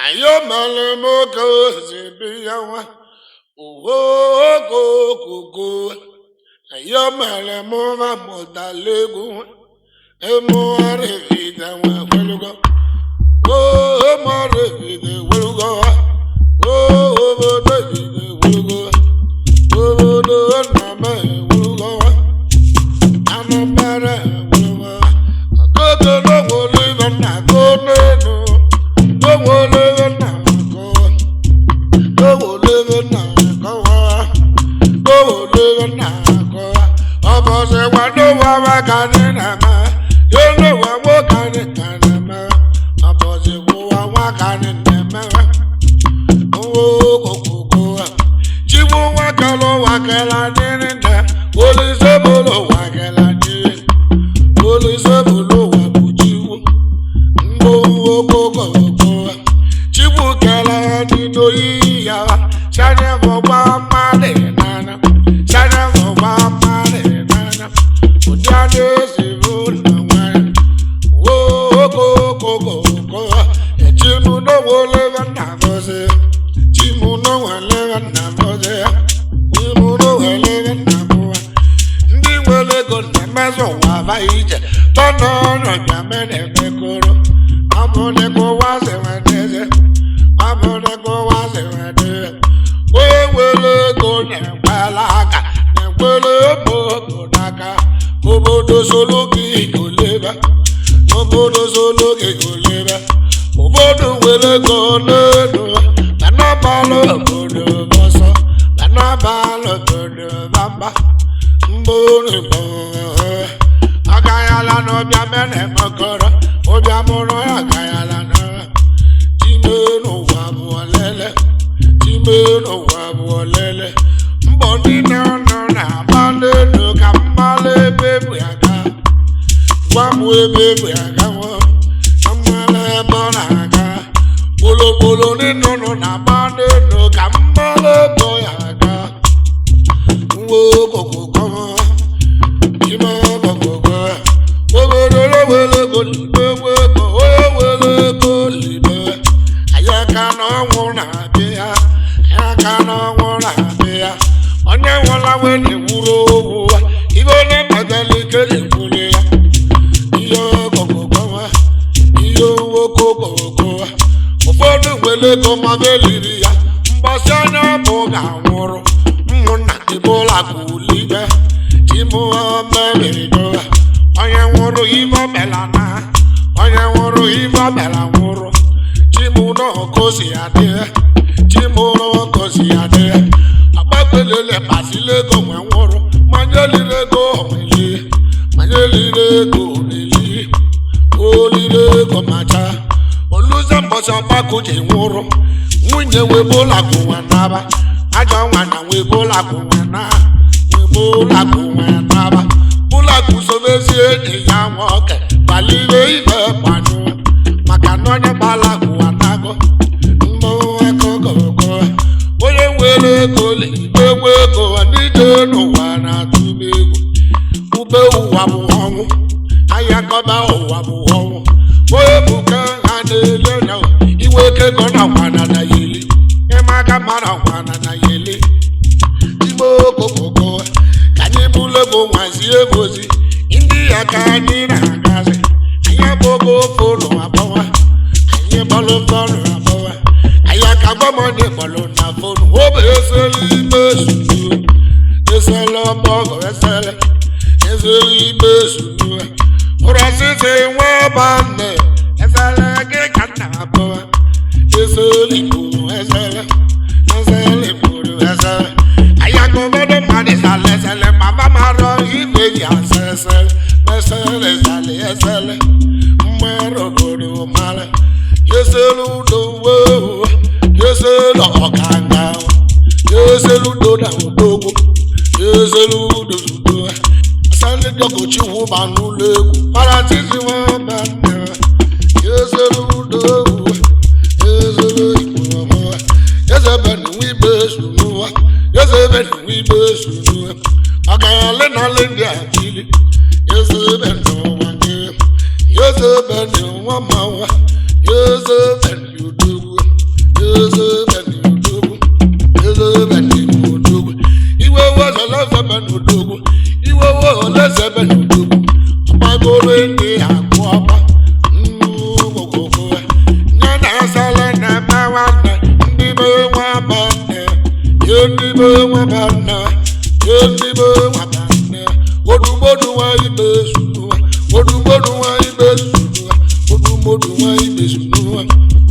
Anyị mere m oge ozi bi ya nwa ogogogogo. Anyị mere m ụra mụtara egwu emụgharịbide nwa welugo omọrịbide welugo obodo bide welugo obodo nna m ewugo Anambra ewugo ogogo n'ogwolibe nna go n'elu n'ogwolibe nna go n'ogwolibe nna gọwa n'ogwolibe nna gọwa ọbọsịkwa n'ụwa maka anyị na-eme n'ụwa nwoke anyị ka na-eme ọbọsịkwa ụwa nwa ka anyị na-eme okokoko chigbu nwa kere ụwa kere anyị nne olise bụrụ ụwa kere anyị olise bụrụ ụwa bụ chigbu mbụ okokoko chigbu kere anyị n'oyiyi ya chanye bụkwa mmadụ n'anya chanye bụkwa mmadụ n'anya ụdị anyị ezi bụ na nwanyị okokokoko echimu n'owolebe nna gozi chimu n'owelebe nna gozi chimu n'owelebe nna gozi ndị nwere ego na-emezu ụwa aba ije tọnụ ọnụ bịa emekoro ọ bụ dịka ụwa si nwedeze ọ bụ dịka ụwa si nwedeze onye nwere ego na-ekwela aka na-ekwere ụmụ obodo aka obodo soro gị golebe obodo soro gị golebe obodo nwere ego n'elu mana ọbala obodo ọsọ mana ọbala obodo bamba mbụ agayala n'ọbịa mere mọkọrọ ọbịa mụrụ agayala n'ọbịa time n'ụwa bụ olele time n'ụwa bụ olele mbọ niile ọnụ na-agba n'elu ka mmalụ ebe bụ aga gwa m ebe bụ aga nwa mmalụ ebe ọ na-aga kpolokpolo niile ọnụ na-agba n'elu ka mmalụ ebe ọ ya aga nwa okokoko ime okokoko obodo were ego libe ego onye were ego libe anyị aka n'ọnwụ na-abịa anyị aka n'ọnwụ na-abịa onye nwụla wee na-ewuru ogwu ibe onye mmadụ ike na-ekwuru ya ihe okokoko ihe okokoko ụfọdụ nwere ego ma beliri ya mgbasi anya bụ ga-anwụrụ ụmụnna ibola kwulibe chimụmerigo onye nwụrụ ibe omela na onye nwụrụ ibe omela nwụrụ chimụnọkosi adị chimụnọkosi adị agbakwelele kpasila ego nwe nwụrụ manye liri ego onweli manye liri ego oneli oliri ego macha oluze mbọsị ọgbakọ ji nwụrụ nwunye wee bụla kụwa naba ajọ nwa na wee bụla kụwa na wee bụla kụwa naba bụla kụsobezie enyi ya nwoke gbalire ibe gbanụ maka na onye gbala kụwa nago mbụ akụkọkọ onye nwere ego libe nwe ego n'ije n'ụwa na-atụ m egwu ube ụwa bụ ọnwụ ahịa kọba ụwa bụ ọnwụ onye buka ha na-ele na iwe kego na kwana na yeli ịmaka mara kwana na yeli ime okokoko ka anyị bụrụ ego nwazie ozi ndị ya ka anyị na-agazi anyị abụghị ofe ụlọ abọwa anyị bọlụ fọlụ abọwa anyị aka gbọmọdé bọlụ na fonu obe eselu ime sunu eselu ọgbọgọ esele eselu ime sunu ụrọ sisi nwa ọba nne esele gị ka nna abọwa eselu igbo esele esele igbo esele anyị aka obodo mmadụ sala esele mama mara ibe ji asa esele mesele sala esele mmadụ obodo mara eselu udo wee eselu ọkanga eselu udo na odogwu eselu udo udo asali dọkọchi wụba n'ụlọ egwu paratisi nwa nne eselu udo eselu igbo ezebe n'uwe igbe esu n'ụwa ezebe n'uwe igbe esu n'ụwa ọgaranya na ala ndị a bili ezebe n'ụwa gị ezebe n'ụwa ma nwa ezebe n'udogwu.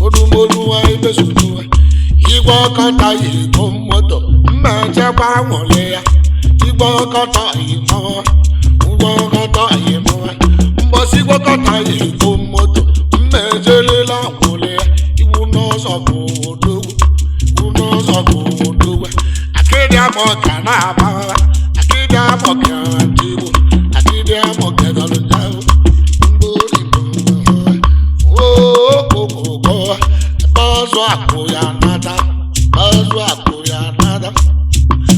Odumolu ibesonu igwe ọkọta iko moto mma nchekwa nwụle ya igwe ọkọta imo ụgwọ ọkọta imo mbọsị igwe ọkọta iko moto mma ejelela nwụle ya iwu n'ụzọ bụ odogwu iwu n'ụzọ bụ odogwu akịdị amọ ka na-agba akịdị amọ ka ntigbu akịdị amọ ka dọrọ nyawu okokoko gbazụ akụ ya nada gbazụ akụ ya nada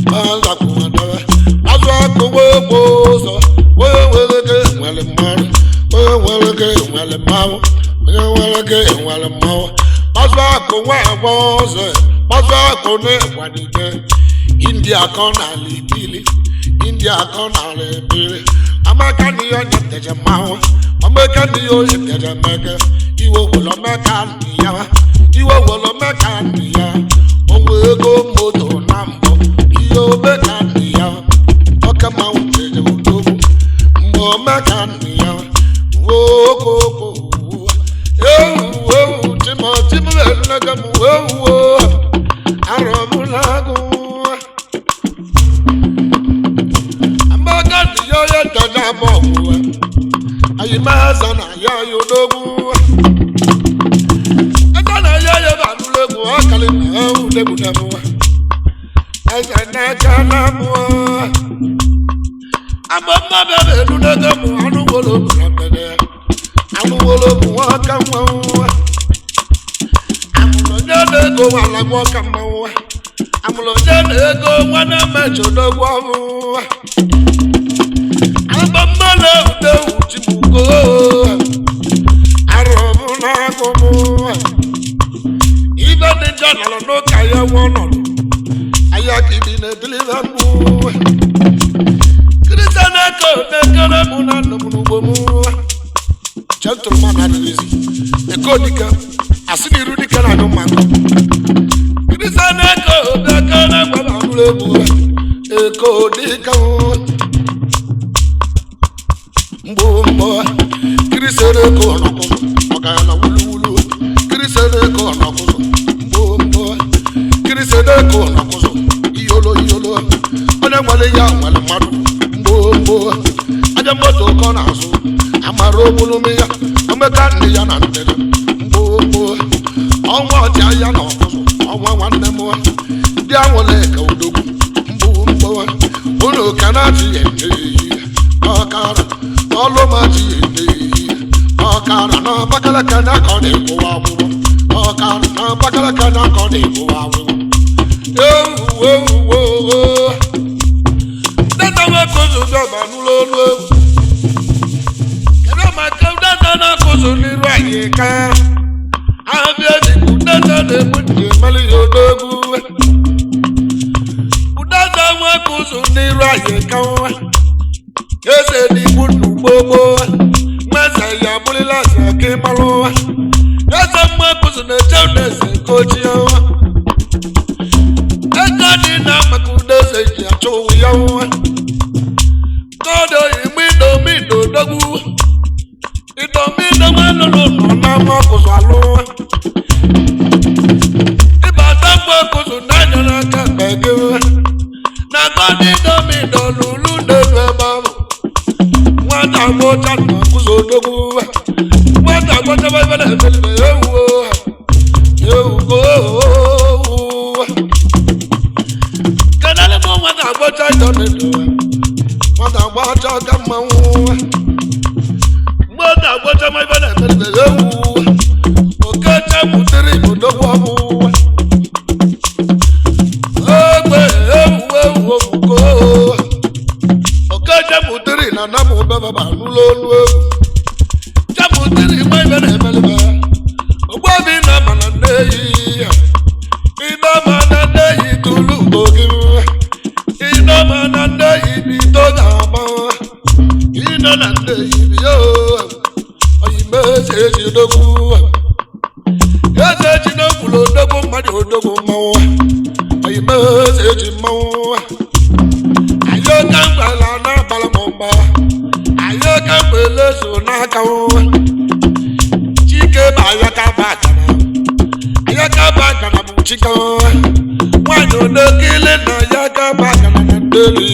gbazụ akụ ya nada gbazụ akụ wee gbo ụzọ wee were gị nwere mmanụ wee were gị nwere mmanwụ onye nwere gị nwere mmanwụ gbazụ akụ wee gbo ụzọ gbazụ akụ na-egbanite india kọ n'ala ibili india kọ n'ala ebili amaka na ihe onye teje mmanwụ amaka na ihe onye teje mmeke iwe were meka nna ya iwe were meka nna ya onwe ego moto na mbụ ihe omeka nna ya ọka mmanwụ teje odogwu mgbe omeka nna ya okoko ewu ewu timo timo elege m ewu arọbụlagụ amaka na ihe onye teje abụọ ayimaza na ya yodogwu eze na ya ya ba nụlụ egwu ọkalị na ewu degbu eze na-eche na mụọ ama mmadụ ebe elu n'ego mụ anụ wolo bụ na mgbede anụ wolo bụ nwa ọka nwa nwa amụrụ onye na-ego nwa alagwa ọka mmanwụ amụrụ onye na-ego nwa na-emechi odogwu ọnwụ ama mmadụ ewu chibugo arọbụ n'agụ mụ ibe dị njọ nọrọ n'ụka ya nwe ọnọdụ aya kibi na-etilibe mgbu kirista na-eke na-ekere mụ na nnụ m n'ugbo mụ gentleman adịghịzi eko dike asị na iru dike na anyụ mmanụ kirista na-eke na-ekere gwara anụrụ egwu eko dike mgbo mgbo kirisere eko ọnọkụzụ ọgaranya wuluwulu kirisere eko ọnọkụzụ mgbo mgbo kirisere eko ọnọkụzụ iyolo iyolo onye nwere ya nwere mmadụ mgbo mgbo aja moto kọ n'azụ amara ogbulume ya omeka nne ya na ndịda mgbo mgbo ọnwa ọchịa ya na ọkụzụ ọnwa nwanne m ndị anwụle ka odogwu mgbo mgbo unu ka na-achị ya enye ọkara ọlụmachi enye ọkara na abakalaka na akọ na-ekwuwa akwụkwọ ọkara na abakalaka na akọ na-ekwuwa akwụkwọ ewu ewu ewu dada nwakozu dọba n'ụlọ olu egwu kedu maka dada na-akụzụ n'iru anyị ka ahụbịa dịka dada na-egbu njem mara ya odogwu dada nwakozu n'iru anyị ka nwa eze n'igbu nnukwu gboo mmeze ya abụrịla eze ka ịmara ụwa eze mmakụzụ na-eche udeze ka ochie nwa ego dị na maka udeze ji achọ ụwa ya nwa kọdọ imidomido dogwu idomido nwanụlụ nọ na mmakụzụ alụ nwa ịbata mmakụzụ na-anya n'aka mgbe gị nwa na kọdịdomido lulu n'elu ebe ahụ nwata gbọcha na akụzụ odogwu nwata gbọcha ebe na ebelibe ewu ewugo kedụ ebe nwata gbọcha ịdọmido nwata gbọcha ọka mmanwụ nwata gbọcha ebe na ebelibe ewu okecha butere odogwu ọbụ egbe ewu ewu obugo oke jemụtiri na namụ bebaba n'ụlọ olu egwu jemụtiri nwa ibe na-emelebe ogbuobi na mana nne yi ime mana nne yi tụlụ ugo gị ime mana nne yi bido ga-agba ine na nne yi biyo oyime eze eji odogwu eze eji n'okwulu odogwu mmadụ odogwu mmanwụ oyime eze eji mmanwụ ayoka mgbala n'abalị m mgba ayoka mgbele so n'aka nwa chike bụ ayaka bụ akana. Ayaka bụ akana bụ chika. Nwanyị odokele na ayaka bụ akana na ndeli.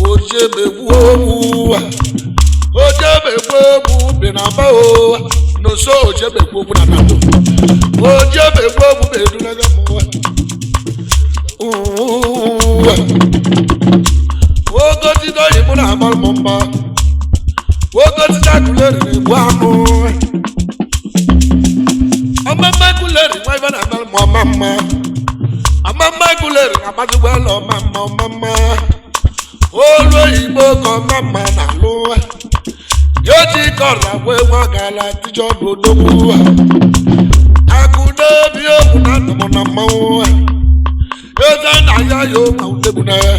Ojebegbu ogbu. Ojebegbu ogbu bi na mba o. N'oso ojebegbu ogbu na nabo. Ojebegbu ogbu bụ edulaga mụwa. Ogo ti dọyìn mụ na agba mụ mba. Ogo ti dakuleri na-egbu anụ. Ọmama kuleri nwa ibe na-agba mụ ọma mma. Ọmama kuleri na-agbazigbo elu ọma mma ọma mma. Olu oyibo ka ọma mma na-alụ. Yoji kọrọ agwa egwu agala tijọ bụ odogwu. Akụ n'obi okwu na ndụ mụ na mmanwụ. Eze na ya ya ụma udegbu na ya.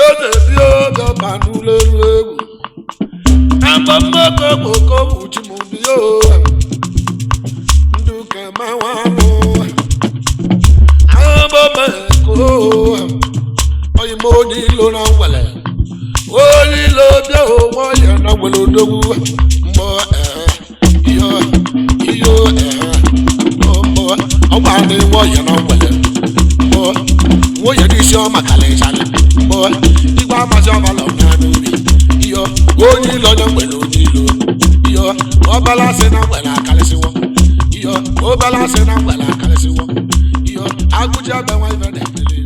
Eze bi oge ọba n'ụlọ elu egwu. Agba mmoko kpoko uchi m bi yo. Ndụ ka ma nwa anụ. Agba mmeko. Oyi m onye ilo na nwele. Onye ilo bịa onwe ọya na nwele odogwu. Mgbọ ee, iyo, iyo ee, mgbọ ọgba ndị nwe ọya na nwele. Mgbọ nwunye n'isi ọma kalịchalị. Mgbọ igwe amazi ọbala ọnya n'ubi. Iyo onye ilo na nwere onye ilo. Iyo ọbala sị na nwere akalịsịwọ. Iyo ọbala sị na nwere akalịsịwọ. Iyo agụji abịa nwa ife na-emele.